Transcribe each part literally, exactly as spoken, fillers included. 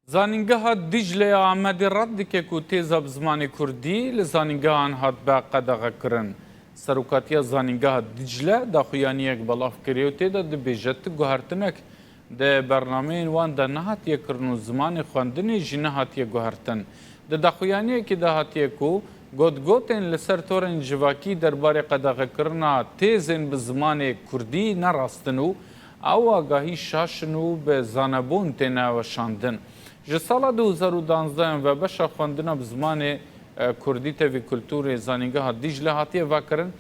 Zanîngeha Dîcle ya Amedê red dike ku têza bi zimanê kurdî li zanîngehan hatbe qedexekirin. Serokatiya Zanîngeha Dîcle daxuyaniyek belav kiriye û tê de dibêje ti guhertinek di bernameyên wan de nehatiye kirin û zimanê xwendinê jî nehatiye guhertin. Di daxuyaniyekê de hatiye ku gotgotên li ser torên civakî derbarê qedexekirina têzên bi zimanê kurdî ne rast in û ew agahî şaş in û bi zanebûn têne weşandin. Ji sala du hezar û danzdehan ve beşa xwendina bi zimanê, e, kurdî tevî kulturê Zanîngeha Dîcle hatiye vekirin.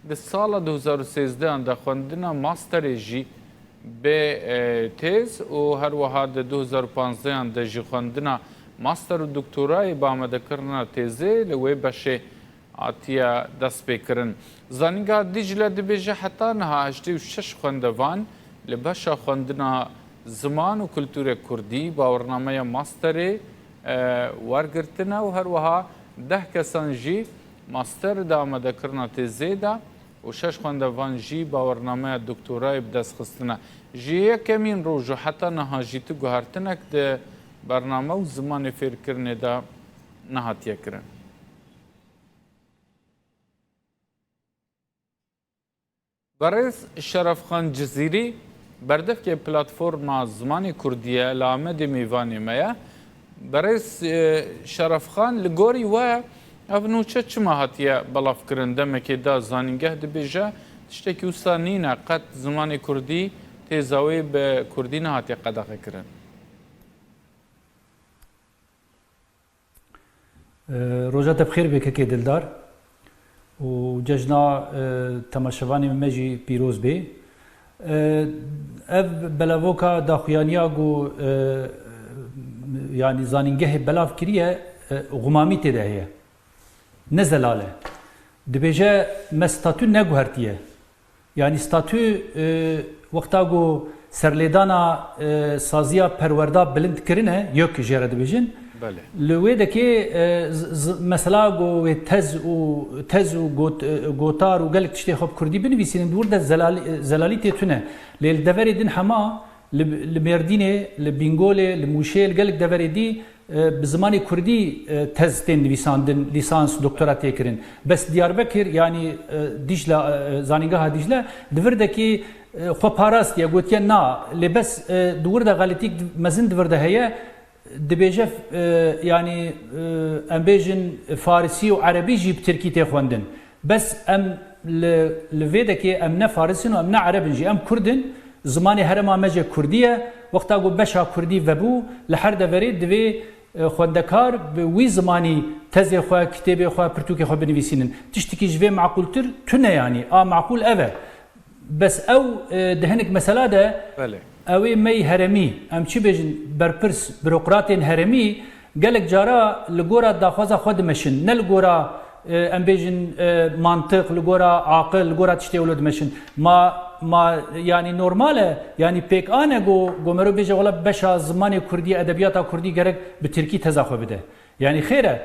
Di sala du hezar û sêzdehan de xwendina masterê jî bê, e, têz û her wiha di du hezar û panzdehan de jî xwendina master û doktorayê bi amadekirina têzê li wê beşê hatiye destpêkirin. Zanîngeha Dîcle dibêje heta niha heştê û şeş xwendevan li beşa xwendina ziman û kulturê kurdî bawernameya masterê, e, wergirtine û her wiha deh kesan jî master di amadekirina têzê de û şeş xwendevan jî bawernameya doktorayê bi dest xistine. Ji yekemîn roj û heta niha jî tu guhertinek di bername û zimanê fêrkirinê de nehatiye kirin. Berêz Şerefxan Cizîrî, berdevkê Platforma Zimanê Kurdî ye, li Amedê mêvanê me ye. Berêz, e, Şerefxan, li gorî we ev nûçe çima hatiye belavkirin? Demekê de zanîngeh dibêje, tiştekî wisa nîne, qet zimanê kurdî, têza wê bi kurdî nehatiye qedexekirin. E, roja te bi xêr bê kekê Dildar û cejna, e, temaşevanê me jî pîroz bê. E, ev belavoka daxuyaniya ku, e, yanî zanîngehê belav kiriye, e, xumamî tê de heye. Ne zelal e. Dibêje me statû neguhertiye. Yanî statû, e, wexta ku serlêdana, e, saziya perwerda bilind kirine, yok jê re dibêjin. Belê. Li wê dekê, e, z-, z-, mesela ku wê tez û, tez û got-, e, gotar û gelek tiştê xwe bi kurdî binivîsînin, di wir de zelal-, e, zelalîtê tune. Lê li deverê din hema, li, li Mêrdînê, li Bîngolê, li Mûşê, li gelek deverê dî, e, bi zimanê kurdî, e, tez tên nivîsandin, lîsans, doktora tê kirin. Bes Diyarbekir, yanî, e, Dîcle, e, e, Zanîngeha Dîcle, di vir dekê, e, xwe parastiye, gotiye na, lê bes, e, di wir de xeletîk mezin di vir de heye, dibêje, e, yanî, e, em bêjin farisî û erebî jî bi tirkî tê xwendin. Bes em li, li vê dekê em ne faris in û em ne ereb in jî, em kurd in, zimanê herêma me jî kurdî ye. Wexta ku beşa kurdî vebû, li her deverê divê, e, xwendekar bi wî zimanî tezê xwe, kitêbê xwe, pirtûkê xwe binivîsînin. Tiştekî ji vê meqûltir tune, yanî a meqûl ev e. Bes ew, e, di hinek mesela de Belê. Ew ê me yî herêmî, em çi bêjin, berpirs, burokratên herêmî gelek cara li gora daxwaza xwe dimeşin, ne li gora, e, em bêjin, e, mantiq, li gora aqil, li gora tiştê wilo dimeşin. Ma, ma, yanî normal e, yanî pêk an e go, go mero bêje wela beşa zimanê kurdî, edebiyata kurdî gerek bi tirkî teza xwe bide. Yanî xêr e,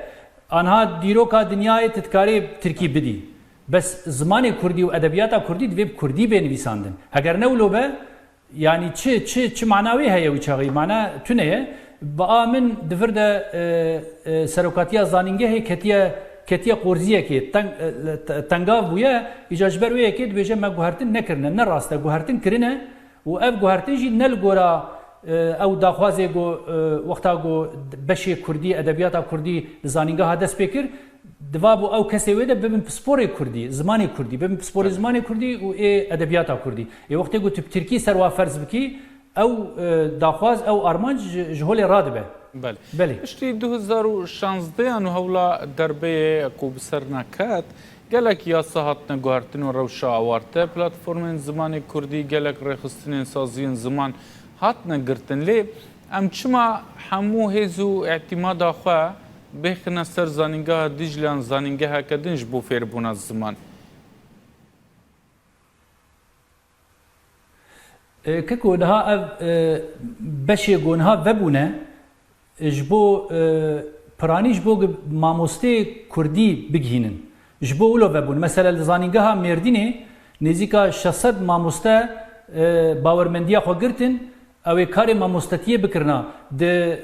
anha dîroka dinyayê tu dikarê bi tirkî bidî. Bes zimanê kurdî û edebiyata kurdî divê bi kurdî bê nivîsandin. Heger ne wilo be, yanî çi, çi, çi mana wê heye wî çaxî? Mana tune ye. Bi a min di vir de, e, e, serokatiya zanîngehê ketiye, ketiye qorziyekê, teng-, e, te-, tengav bûye. Îca ji ber wê yekê dibêje me guhertin nekirine. Ne rast e, guhertin kirine û ev guhertin jî ne li gora, e, ew daxwazê ku, e, wexta ku beşê kurdî, edebiyata kurdî li zanîngeha dest pê kir, Diva bû ew kesê wê de bibin pisporê kurdî, zimanê kurdî, bibin pisporê Tabii. zimanê kurdî û ê edebiyata kurdî. Ê wextê ku tu bi tirkî ser wa ferz bikî, ew, e, daxwaz, ew armanc ji, ji holê radibe. Belê. Belê. Piştî du hezar û şanzdehan û hewla derbeyê ku bi ser neket, gelek yasa hatine guhertin û rewşa awarte, platformên zimanê kurdî, gelek rêxistinên saziyên ziman hatine girtin. Lê em çima hemû hêz û îtîmada xwe bêxine ser zanîngeha Dîcle yan zanîngeheke din ji bo fêrbûna ziman? E, keko niha ev, e, beşê ku niha vebûne, e, ji bo, e, piranî ji bo ku mamosteyê kurdî bigihînin. Ji bo wilo vebûn. Mesela li zanîngeha Mêrdînê nêzîka şeş sed mamoste, e, bawermendiya xwe girtin, Ew ê karê mamostetiyê bikirina di, e,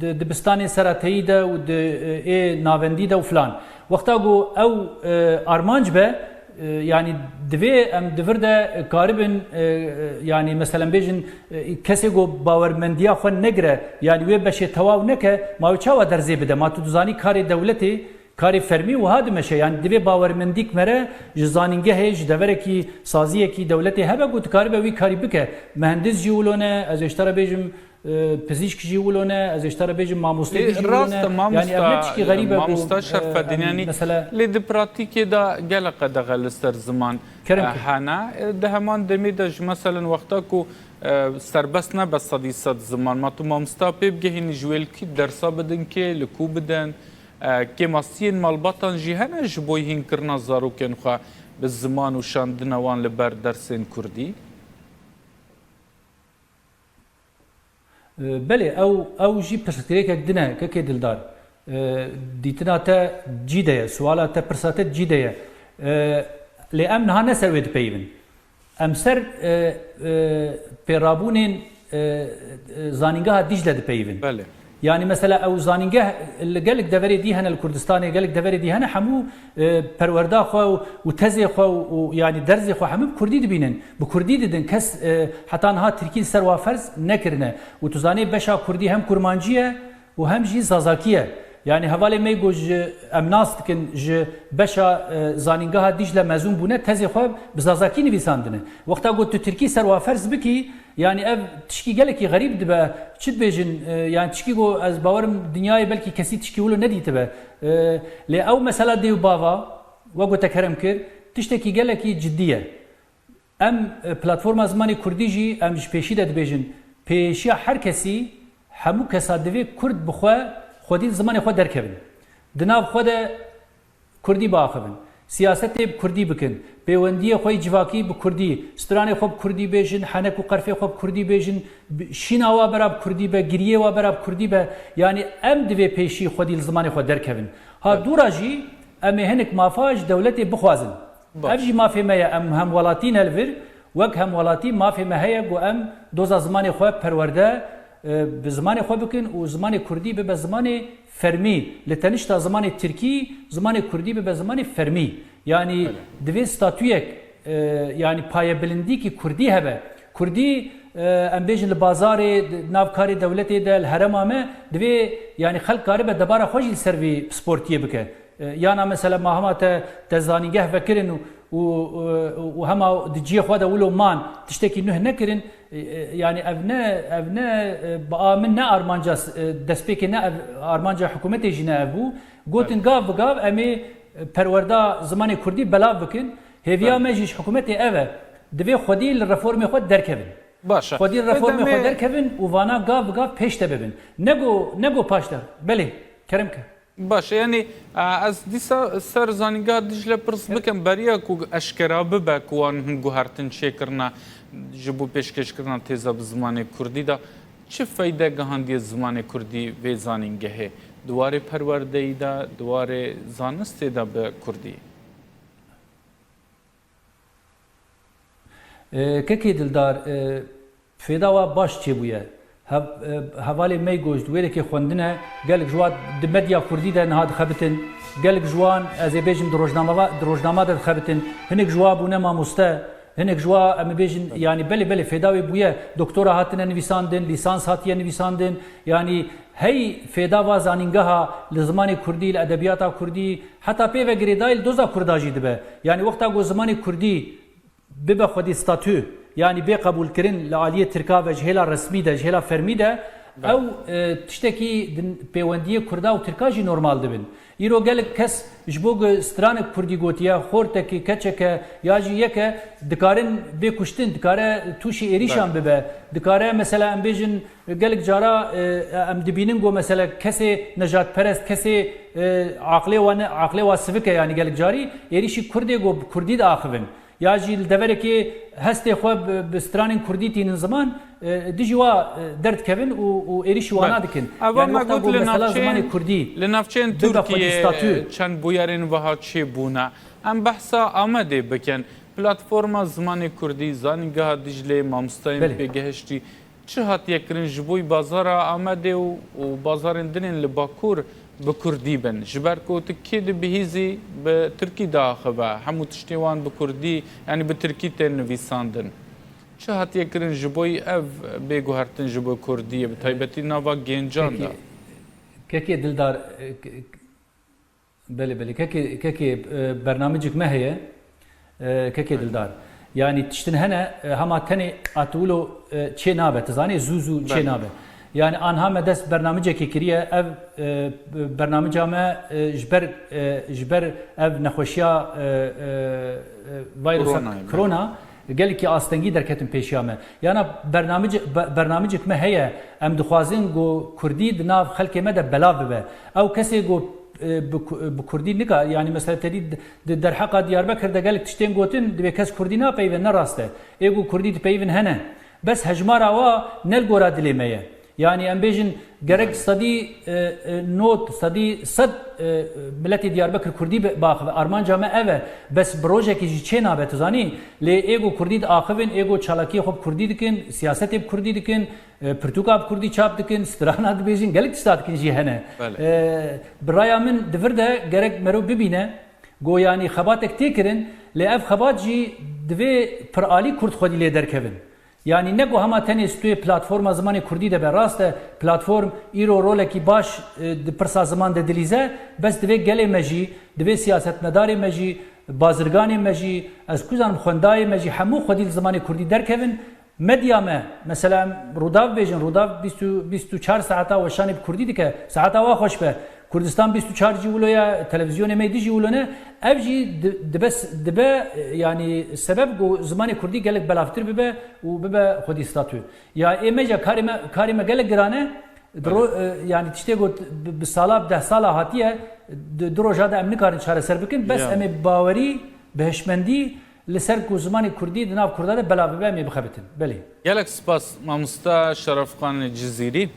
di dibistanê serateyî de û di, e, ê navendî de û filan. Wexta ku ew, e, armanc be, e, yanî divê em di vir de karibin, e, e, yanî meselen bêjin, e, kesê ku bawermendiya xwe negire, yanî wê beşê tewaw neke, ma wê çawa derzê bide? Ma tu dizanî karê dewletê, karê fermî wiha dimeşe. Yanî divê bawermendîk mere ji zanîngehê, ji deverekî, saziyekî dewletê hebe ku dikaribe wî karî bike. Mehendis jî wilo ne, ez ê ji te re bêjim, e, pizîşk jî wilo ne, ez ê ji te re bêjim mamoste Lê jî wilo rast ne. e, Yanî ev ne mamosta, tişkî e, xerîb e ku, mamosta e, Şerfedîn, em, yanî mesela lê di pratîkê de gelek qedexe li ser ziman, Kerem e, kir. hene. E, di heman demê de ji meselen wexta ku, e, serbest nebe sedî sed ziman, ma tu mamosta pê bigehînî ji wê li kî dersa bidin kê, li ku bidin, e, kêmasiyên malbatan jî hene ji bo hînkirina zarokên xwe bi ziman û şandina wan li ber dersên kurdî? E, belê, ew, ew jî pirsgirêkek din e, kekê Dildar. E, dîtina te cî de ye, suala te, pirsa te cî de ye. E, lê em niha ne ser wê dipeyivin. Em ser, e, e, pêrabûnên, e, e, Zanîngeha Dîcle dipeyivin. Belê. Yanî mesela ew zanîngeh li gelek deverê dî hene li Kurdistanê, gelek deverê dî hene, hemû, e, perwerda xwe û, û tezê xwe û, û yanî derzê xwe hemû bi kurdî dibînin. Bi kurdî didin. Kes, e, heta niha tirkî li ser wa ferz nekirine. Û tu zanî beşa kurdî hem kurmancî ye û hem jî zazakî ye. Yanî hevalê me ku ji, em nas dikin, ji beşa, e, Zanîngeha Dîcle mezûn bûne, tezê xwe bi zazakî nivîsandine. Wexta ku tu tirkî ser wa ferz bikî, yanî ev tişkî gelekî xerîb dibe. Çi dibêjin? E, yanî tişkî ku ez bawerim dinyayê belkî kesî tişkî wilo nedîtibe. E, lê ew mesela dê û bava, wek ku te kerem kir, tiştekî gelekî cidî ye. Em, e, platforma zimanê kurdî jî em ji pêşî de dibêjin, pêşiya her kesî, hemû kesa divê kurd bi xwe xwedî li zimanê xwe derkevin. Di nav xwe de kurdî biaxivin. Siyasetê bi kurdî bikin. Pêwendiyê xwe yê civakî bi kurdî, stranê xwe bi kurdî bêjin, henek û qerfê xwe bi kurdî bêjin, bi-, şîna wa bera bi kurdî be, giriyê wa bera bi kurdî be. Yanî em divê pêşî xwedî li zimanê xwe derkevin. Ha dûra jî em ê hinek mafa ji dewletê bixwazin. Baş. Ev jî mafê me ye, em hemwelatî ne li vir. Wek hemwelatî mafê me heye ku em doza zimanê xwe perwerde, e, bi zimanê xwe bikin û zimanê kurdî bibe zimanê fermî. Li tenişta zimanê tirkî, zimanê kurdî bibe zimanê fermî. Yanî Belê. divê statuyek, e, yanî payebilindîkî kurdî hebe. Kurdî, e, em bêjin li bazarê, di nav karê dewletê de, li herêma me, divê, yanî xelk karibe debara xwe jî li ser vî pisportiyê bike. E, yana mesela ma hema te, te zanîngeh vekirin û, û, û, û hema di cihê xwe de wilo man, tiştekî nuh nekirin, e, e, yanî ev ne, ev ne, e, bi a min ne armanca s-, e, destpêkê ne ev, armanca hikûmetê jî ne ev bû. Gotin Evet. gav bi gav em ê, e, perwerda zimanê kurdî belav bikin. Hêviya Evet. me jî ji hikûmetê ev e. Divê xwedî li reformê xwe derkevin. Baş e. Xwedî li reformê xwe Demê derkevin û vana gav bi gav pêş de bibin. Nego, nego paş de. Belê, kerem ke. Baş, yanî, e, ez dîsa ser Zanîngeha Dîcle pirs bikim, beriya ku eşkera bibe ku wan hin guhertin çêkirine ji bo pêşkêşkirina têza bi zimanê kurdî de, çi feyde gihandiye zimanê kurdî vê zanîngehê di warê perwerdeyî de, di warê zanistê de bi kurdî? E, kekê Dildar, e, fêda wa baş çêbûye. Hev-, e, hevalê me yê goşt wêrekê xwendine, gelek ji wa di medya kurdî de niha dixebitin, gelek ji wan, ez ê bêjim, di rojnameva-, di rojnama de dixebitin, hinek ji wa bûne mamoste, hinek ji wa, em ê bêjin, yanî belê, belê fêda wê bûye, doktora hatine nivîsandin, lîsans hatiye nivîsandin, yanî hey fêda va zanîngeha li zimanê kurdî, li edebiyata kurdî, heta pê ve girêdayî li doza kurda jî dibe. Yanî wexta ku zimanê kurdî bibe xwedî statû, yanî bê qebûlkirin li aliyê tirka ve ji hêla resmî de, ji hêla fermî de, Be. ew, e, tiştekî din pêwendiyê kurda û tirka jî normal dibin. Îro gelek kes ji bo ku stranek kurdî gotiye, xortekî, keçeke ya jî yeke dikarin bê kuştin, dikare tûşî êrîşan Be. bibe, dikare mesela em bêjin gelek cara, e, em dibînin ku mesela kesê nejatperest, kesê, e, aqlê wa ne, aqlê wa sivik e, yanî gelek carî êrîşî kurdê ku bi kurdî diaxivin. Ya jî li deverekê hestê xwe bi, bi stranên kurdî tînin ziman, e, dijî wa, e, derdikevin û, û êrîşî wana Belê. dikin. Eva Yanî me wexta got ku li mesela navçeyên, zimanê kurdî li navçeyên bibe xwedî Tirkiyê statû. çend bûyerên wiha çêbûne. Em behsa Amedê bikin. Platforma Zimanê Kurdî, Zanîngeha Dîclê, mamosteyên Belê. pêgehiştî Çi hatiye kirin ji bo bazara Amedê û, û bazarên din ên li Bakur bi kurdî bin? Ji ber ku tu kê dibihîzî bi tirkî diaxive, hemû tiştê wan bi kurdî, yanî bi tirkî tên nivîsandin. Çi hatiye kirin ji bo ev bê guhertin ji bo kurdiyê, bi taybetî nava gencan de? Kekê, kekê Dildar, e, ke-, belê, belê. Kekê, kekê, e, bernamicik me heye. E, kekê Dildar. Yanî tiştin hene, e, hema tenê a tu wilo, e, çê nabe. Tu zanî zû zû çê nabe. Yanî anha me dest bernamicekê kiriye. Ev, e, bernamica me, e, ji ber, e, ji ber ev nexweşiya, e, e, e, vayrusa Koronayê, belê. Korona, gelekî astengî derketin pêşiya me. Yana bernamic-, be-, bernamicik me heye. Em dixwazin ku kurdî di nav xelkê me de belav bibe. Ew kesê ku, e, bi ku-, bi kurdî nika, yanî mesela te dî di, di derheqa Diyarbekir de gelek tiştên gotin, divê kes kurdî napeyve, ne rast e. Ê ku kurdî dipeyvin hene. Bes hejmara wa ne li gora dilê me ye. Yanî em bêjin gerek sedî, e, e, nod, sedî sed, e, miletê Diyarbekir kurdî bi-, biaxive. Armanca me ev e. Bes bi rojekê jî çê nabe, tu zanî. Lê ê ku kurdî diaxivin, ê ku çalakiyê xwe bi kurdî dikin, siyasetê bi kurdî dikin, e, pirtûka bi kurdî çap dikin, strana dibêjin, gelek tişta dikin jî hene. Belê. E, bi raya min di vir de gerek merov bibîne, ku yanî xebatek tê kirin, lê ev xebat jî divê piralî kurd xwedî lê derkevin. Yanî ne ku hema tenê stûyê platforma zimanê kurdî de be. Rast e, platform îro rolekî baş, e, di pirsa ziman de dilîze, bes divê gelê me jî, divê siyasetmedarê me jî, bazirganê me jî, ez ku zanim xwendayê me jî, hemû xwedî li zimanê kurdî derkevin. Medya me, mesela em Rûdav bêjin, Rûdav bîst û, bîst û çar saeta weşanê bi kurdî dike, saeta wa xweş be. Kurdistan bîst û çar jî wilo ye, televîzyonê me dî jî wilo ne. Ev jî di-, dibe, dibe, e, yanî sebeb ku zimanê kurdî gelek belavtir bibe û bibe xwedî statû. Ya ê me jî karê me, karê me gelek giran e. Di ro-, e, yanî tiştê ku bi, bi sala, bi deh sala hatiye, di, di roja de em nikarin çareser bikin. Bes em ê bawerî, bi hişmendî li ser ku zimanê kurdî di nav kurda de belav bibe, em ê bixebitin. Belê. Gelek spas mamosta Şerefxan Cizîrî,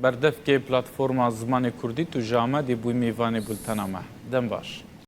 berdevkê platforma zimanê kurdî, tu ji Amedê bûyî mêvanê bultena me. Dem baş.